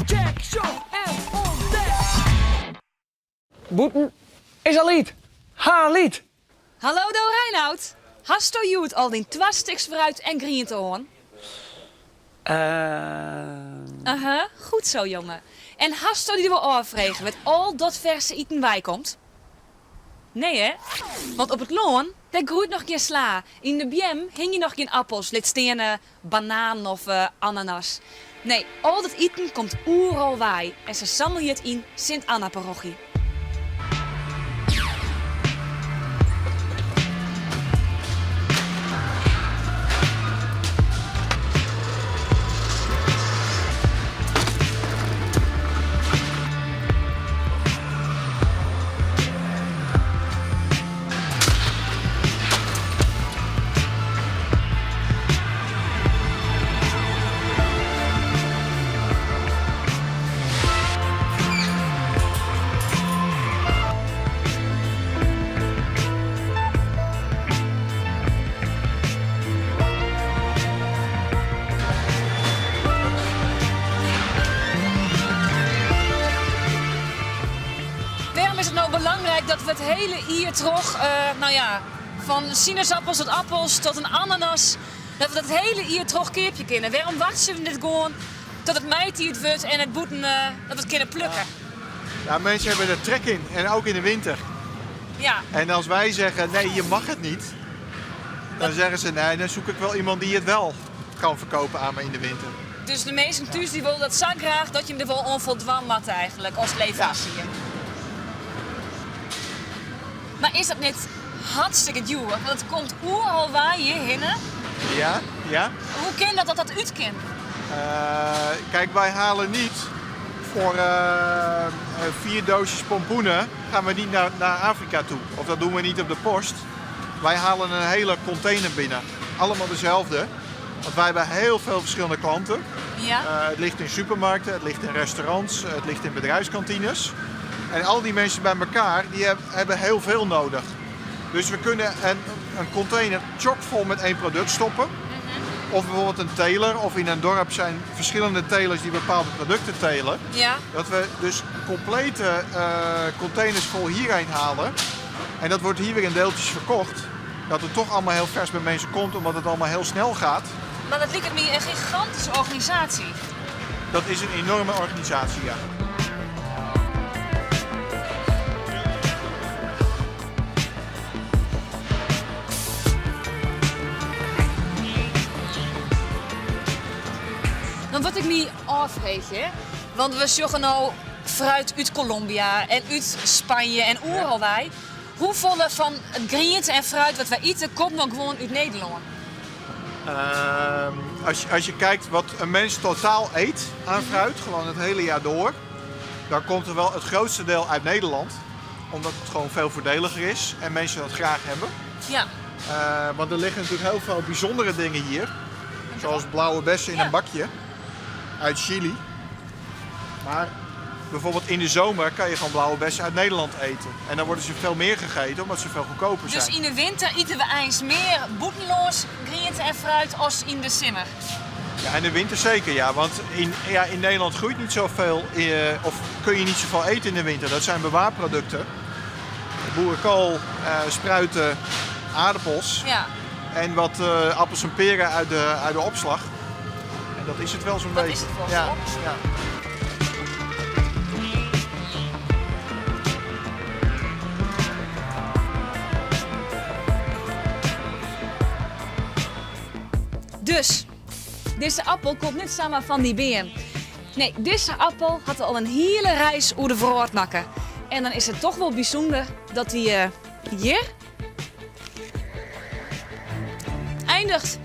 Check, sjoch en ûntdek! Bûten is al iet. Ha liet! Hallo do Reinout, hasto hjoed al dyn twa stiks fruit en griente hân? Uh. Aha, goed zo jonge. En hasto dy wol ôffrege wêr't al dat ferse iten weikomt? Nee hè? Want op it lân, dêr groeit noch gjin sla, yn de beam hingje noch gjin appels, lit stean bananen of ananas. Nee, al dat iten komt oeral wei en se sammelje it yn Sint Anna-parochy. Wêrom is it no belangryk dat we it hiele jier troch, no ja, fan sinesappels tot appels tot in ananas, dat we dat it hiele jier troch keapje kinne? Wêrom wachtsje we net gewoan tot it maitiid wurdt en it bûten dat we it kinne plukke? Ja, mensen hebben er trek in en ook in de winter. Ja. En als wij zeggen nee, je mag het niet, dan zeggen ze nee, dan zoek ik wel iemand die het wel kan verkopen aan me in de winter. Dus de minsken thús dy wolle dat sa graach dat jim der wol oan foldwaan moatte eigenlik as leveransier. Ja. Mar is dat net hartstikke djoer? Want it komt oeral wei hjirhinne. Ja, ja. Hoe kin dat dat dat út kin? Kijk, wij halen niet voor vier doosjes pompoenen gaan we niet naar Afrika toe. Of dat doen we niet op de post. Wij halen een hele container binnen. Allemaal dezelfde. Want wij hebben heel veel verschillende klanten. Ja. Het ligt in supermarkten, het ligt in restaurants, het ligt in bedrijfskantines. En al die mensen bij elkaar, die hebben heel veel nodig. Dus we kunnen een container chockvol met één product stoppen. Of bijvoorbeeld een teler, of in een dorp zijn verschillende telers die bepaalde producten telen. Ja. Dat we dus complete containers vol hierheen halen. En dat wordt hier weer in deeltjes verkocht. Dat het toch allemaal heel vers bij mensen komt, omdat het allemaal heel snel gaat. Maar dat liket my in gigantyske organisaasje. Dat is een enorme organisatie, ja. Dan wat ik my ôffreegje, want we sjogge no fruit út Kolombia en út Spanje en oeral wei. Hoefolle fan it griente en fruit wat wy ite komt no gewoan út Nederlân? Als je kijkt wat een mens totaal eet aan fruit, gewoon het hele jaar door, dan komt er wel het grootste deel uit Nederland. Omdat het gewoon veel voordeliger is en mensen dat graag hebben. Ja. Want er liggen natuurlijk heel veel bijzondere dingen hier. Zoals blauwe bessen in een bakje uit Chili. Maar bijvoorbeeld in de zomer kan je gewoon blauwe bessen uit Nederland eten. En dan worden ze veel meer gegeten, omdat ze veel goedkoper Dus zijn. in de winter iten we eens meer bûtenlânsk griente en fruit als in de simmer? Ja, in de winter zeker, ja. Want ja, in Nederland groeit niet zoveel, of kun je niet zoveel eten in de winter. Dat zijn bewaarproducten. Boerenkool, spruiten, aardappels. Ja. En wat appels en peren uit de opslag. En dat is het wel zo'n Dat beetje. is het wel, Ja, toch? ja. Dus, dizze appel komt net samar fan dy beam. Nee, dizze appel hat al in hiele reis oer de wrâld makke. En dan is it toch wol bysûnder dat dy hjir eindigt.